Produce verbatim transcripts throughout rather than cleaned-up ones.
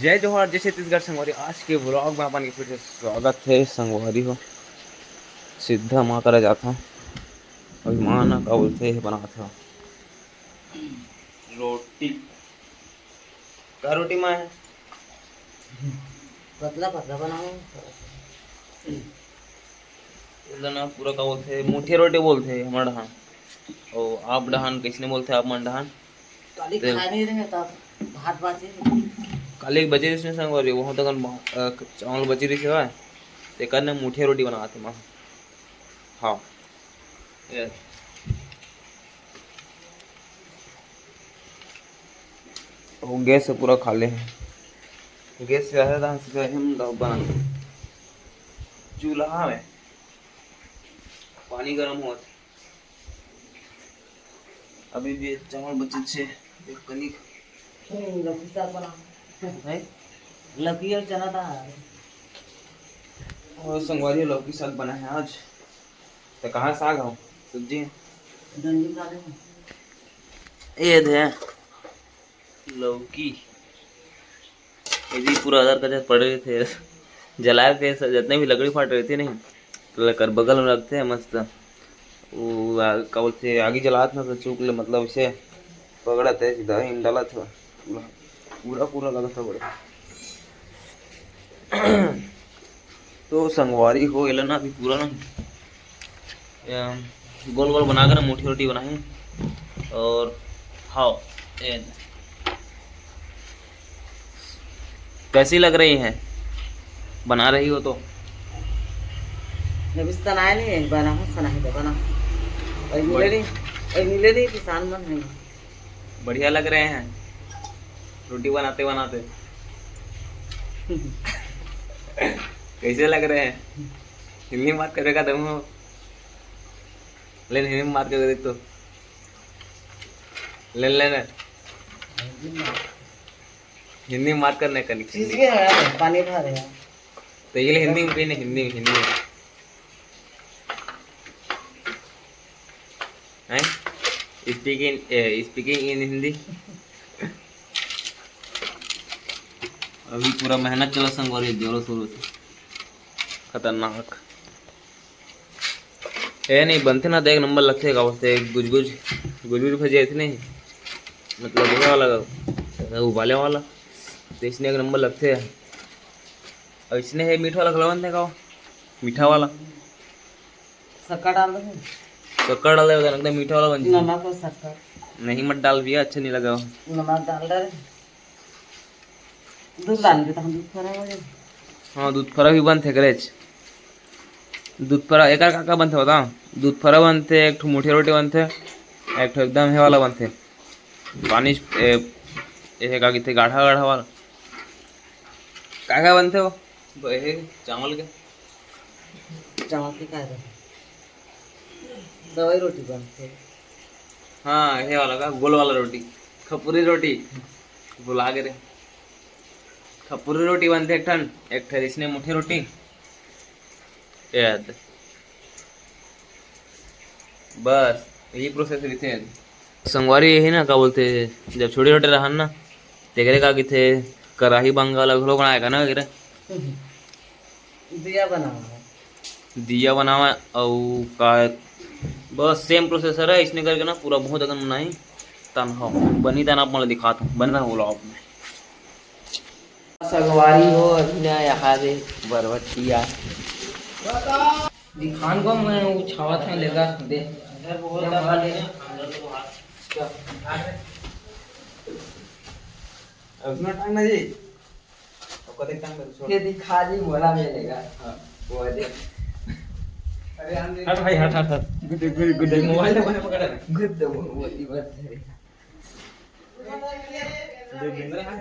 जय जोहार, जय छत्तीसगढ़ संगवारी। आज के vlog में अपन के फिर से स्वागत है संगवारी हो। सीधा माँ करा जात हूँ। अभी माँ ना का बोलते हैं, बनात हूँ रोटी। का रोटी माँ है? पतला पतला बनाओ थोड़ा सा। एला ना पूरा का बोलथे, मुठिया रोटी बोलथे हमर डहान। अउ आप डहान कइसने बोलथे आप मन डहान? काली ते खाए नहीं रहे तब भात बाचे। काली एक बचे रहिस संगवारी, वहाँ तक भा-, अ, चावल बचे रहिस हवय, तेकर ने मुठिया रोटी बनात हे माँ। हाँ। ये। वो गैस से पूरा खाली हे। गैस से आया था, हम लोग बना। चूल्हा में पानी गरम होत। अभी भी चावल बचे छे, एक कनिक। हम्म, लौकी साग बना। हैं? लौकी और चना था। और संगवारी लौकी साग बना है आज। तो कहाँ साग हो? सब्जी? डंडी खा ले। ये दे लौकी। ये भी पूरा आधार कचर पड़े रहिथे। जलाए के स-, जितने भी लकड़ी फाट रहिथे नहीं, तो लकर बगल में रखथे मस्त। वो आ-, का बोलथे, आगी जलात ना तो चूक ले, मतलब इसे पकड़त है सीधा ही डालत है। पूरा, पूरा, पूरा लगत है बड़े। तो संगवारी हो, एला ना अभी पूरा ना, अम, गोल गोल बना के ना मोटी रोटी बनाही। और हाँ, ये कैसी लग रही है, बना रही हो तो? अभी सनाए नहीं है, बना हो, सनाए तो बना। और मिले नहीं, और मिले नहीं, किसान मन है। बढ़िया लग रहे हैं रोटी बनाते बनाते। कैसे लग रहे हैं? हिंदी में बात करेगा तुम हो? ले, हिंदी में बात करके देख तो। ले, ले, ले। हिंदी में बात करने का नहीं। चीज के है, पानी भर है। तो ये ले हिंदी में कही ना, हिंदी में, हिंदी में। हैं? Speaking, A, speaking in Hindi. अभी पूरा मेहनत चला संगवारी, जोरों शोरों से। खतरनाक। ए नहीं बनथे ना, देख नंबर लगथे का बोलथे, गुजगुज, गुजगुज भजिया इतने ही, मतलब ये वाला, उबाले वाला, तो इसने एक नंबर लगथे। और इसने है मीठा वाला खिलावन देगा, मीठा वाला। शक्कर डाल दे। शक्कर डाल दे, एकदम मीठा वाला बन जाए। नमक और शक्कर। नहीं, मत डाल भैया, अच्छा नहीं लगा। नमक डाल दे। दूध डाल दे, तो हम दूध फरा हो जाए। हाँ, दूध फरा भी बनथे करेच। दूध फरा, एकर का का बनथे बता? दूध फरा बनथे, एक ठो मुठिया रोटी बनथे, एक ठो एकदम हे वाला बनथे, पानी, ए, ए, का कहिथे, गाढ़ा गाढ़ा वाला। का का बनथे वो? ब-, ए, चावल के। चावल के का रहथे? दवाई रोटी बनथे। हाँ, हे वाला का, गोल वाला रोटी, खपुरी रोटी, भुला गे रे। खपुरी रोटी बनथे एक ठन, एक ठन इसने मुठिया रोटी। याद। बस, यही process रहिथे। संगवारी यही ना, का बोलथे, जब छोटे-छोटे रहन ना, तेकरे का कहिथे, कराही बंगा वाला घलो बनाए का ना वगैरह। दिया बनावा है। दिया बनावा अउ का, बस same process है, इसने करके ना पूरा बहुत अकन बनाही। तन हो, बनी तन आप मन ल दिखात हूँ, बने रहो vlog में। संगवारी हो, अभी ना यहाँ दे बरबट्टिया। दिखान को मैं उछावत हूँ, लेगा दे। उसमें टांगना जी। अब कते टांग दे, छोड़। ये दिखा जी, मोला मिलेगा। हाँ। वो दे। अरे, हम दे। हट भाई, हट, हट, हट। गुड, गुड, गुड। मोबाइल तो मैंने पकड़ा है। गुड, वो, वो, वो,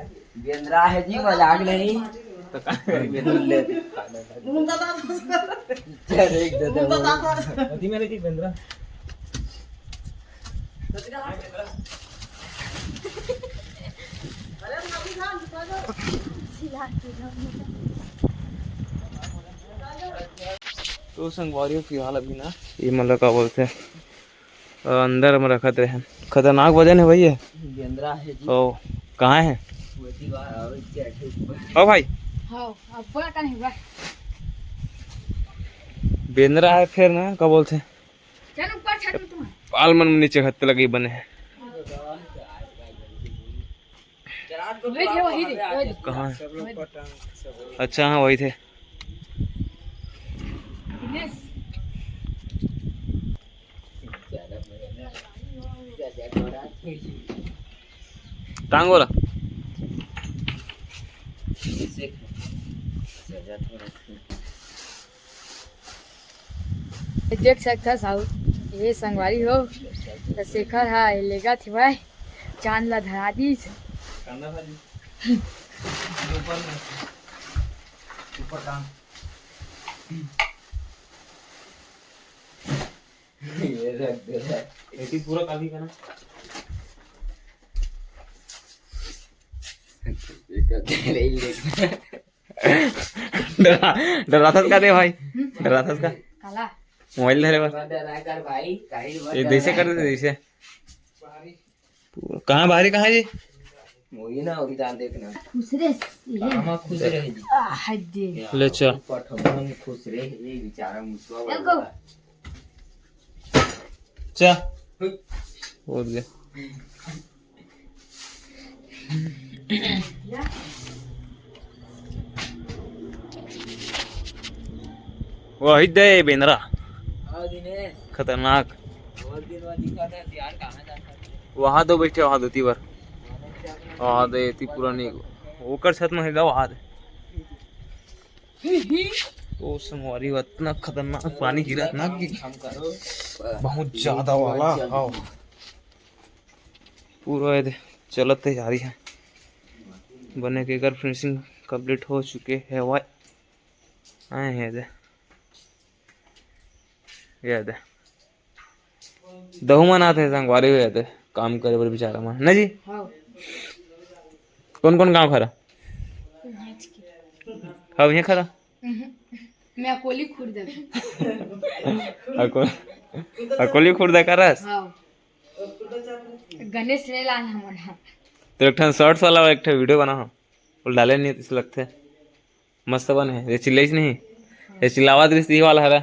वो। बेंदरा है जी, मजाक नहीं। तो का? बिल्कुल ले। चल, एक दे दे। अति मेरे की बेंदरा। तो संगवारी हो, फिलहाल अभी ना, ये मतलब का बोलथे, अंदर में रखत रहे। खतरनाक वजन है भैया। बेंदरा है जी। ओ, कहाँ है? वो ओ भाई, हाँ, अब बोला का नहीं हुआ? बेंदरा है फिर ना, का बोलते हैं? चल ऊपर छत में तुम। पाल मन नीचे खत्ते लगे बने हैं। वही थे, वही थे, वही थे। कहाँ? अच्छा, हाँ, वही थे। दिनेश। टांग वाला। देख सकथस, ये संगवारी हो, त शेखर ह लेगत हवय, चांद ला धरा दीस। ये रख दे। एती पूरा काली का ना। डरा, डराथस का दे भाई? डराथस का? काला? मोबाइल धरे बर। डरा कर भाई, काहे बर ये जैसे डरा? कर दे, जैसे। पूरा, कहाँ भारी, कहाँ जी? वही ना, वही दाल देखना। खुश रहे, ये। कहाँ खुश रहे जी? आ, हद दे। ले चल। पठमन खुश रहे, ये बेचारा मुसवा चल, वाला। चल। हम्म। उठ गया। वही दे बेंदरा। हाँ, दिनेश। खतरनाक। बहुत दिन बाद दिखा था यार, कहाँ जाता था? वहाँ दो बैठे, वहाँ दो तीवर। वहाँ दे, इतनी पुरानी। ओकर छत में हेगा, वहाँ दे। ओ संगवारी हो, इतना खतरनाक पानी गिरा ना कि हम करो। बहुत ज्यादा वाला। हाँ। पूरा ये दे, चलत तैयारी है। बने के एकर finishing complete हो चुके हवय। आए हैं दे, ये दे, दहू मन आथे संगवारी हो जाते काम करे बर बेचारा मन, ना जी? हाँ। कौन कौन गांव खरा? यहाँ के। हाँ, यहाँ खरा। मैं अकोली खुर्द। अको-, अकोली खुर्द का रस? हाँ। गणेश ले लान हमन हा। तो एक ठन shorts वाला एक ठन video बना हो, वो डाले नहीं इस लगते। मस्त बने हे। ये चिल्लाइस नहीं? ये चिल्लावत रहिस, ये वाला हरा।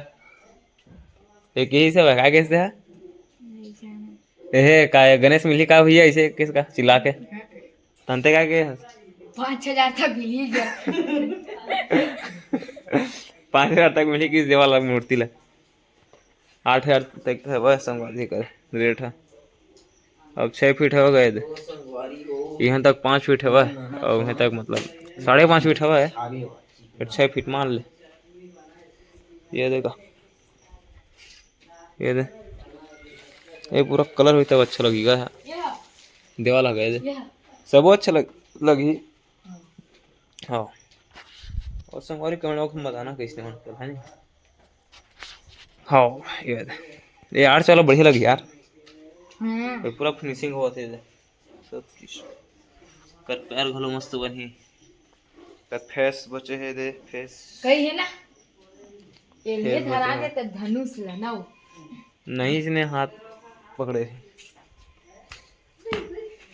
ये कहिस हे, का कहिस हे? नहीं जाने। ए हे, का ये गणेश मिलही का भैया, इसे किसका चिल्ला के? तंते का के? पाँच हजार तक मिल ही गया। पाँच हजार तक मिलही किस देवाला मूर्ति ला? आठ हजार तक हवय संगवारी कर रेट ह। अब छः फीट हो गए दे। यहाँ तक पाँच फीट हवय, और वहीं तक मतलब साढ़े पाँच फीट हवय, फिर छः फीट मान ले। ये देखा, ये दे, ये पूरा कलर होई तब अच्छा लगेगा। देवाल हो गए दे, सबो अच्छा लग, लगी। हाँ, और संगवारी कमेंट बॉक्स में बताना कैसे मन कर, है नहीं? हाँ, ये दे। ये यार चलो बढ़िया लगी यार। हम्म। ये पूरा finishing होत हे दे। सब चीज। कर पैर घलो मस्त बनही। कर face बचे हे दे, face। कही है ना? ये लिए face धरा बचे के हे। तो धनुष ला ना हो। नहीं, इसने हाथ पकड़े हे।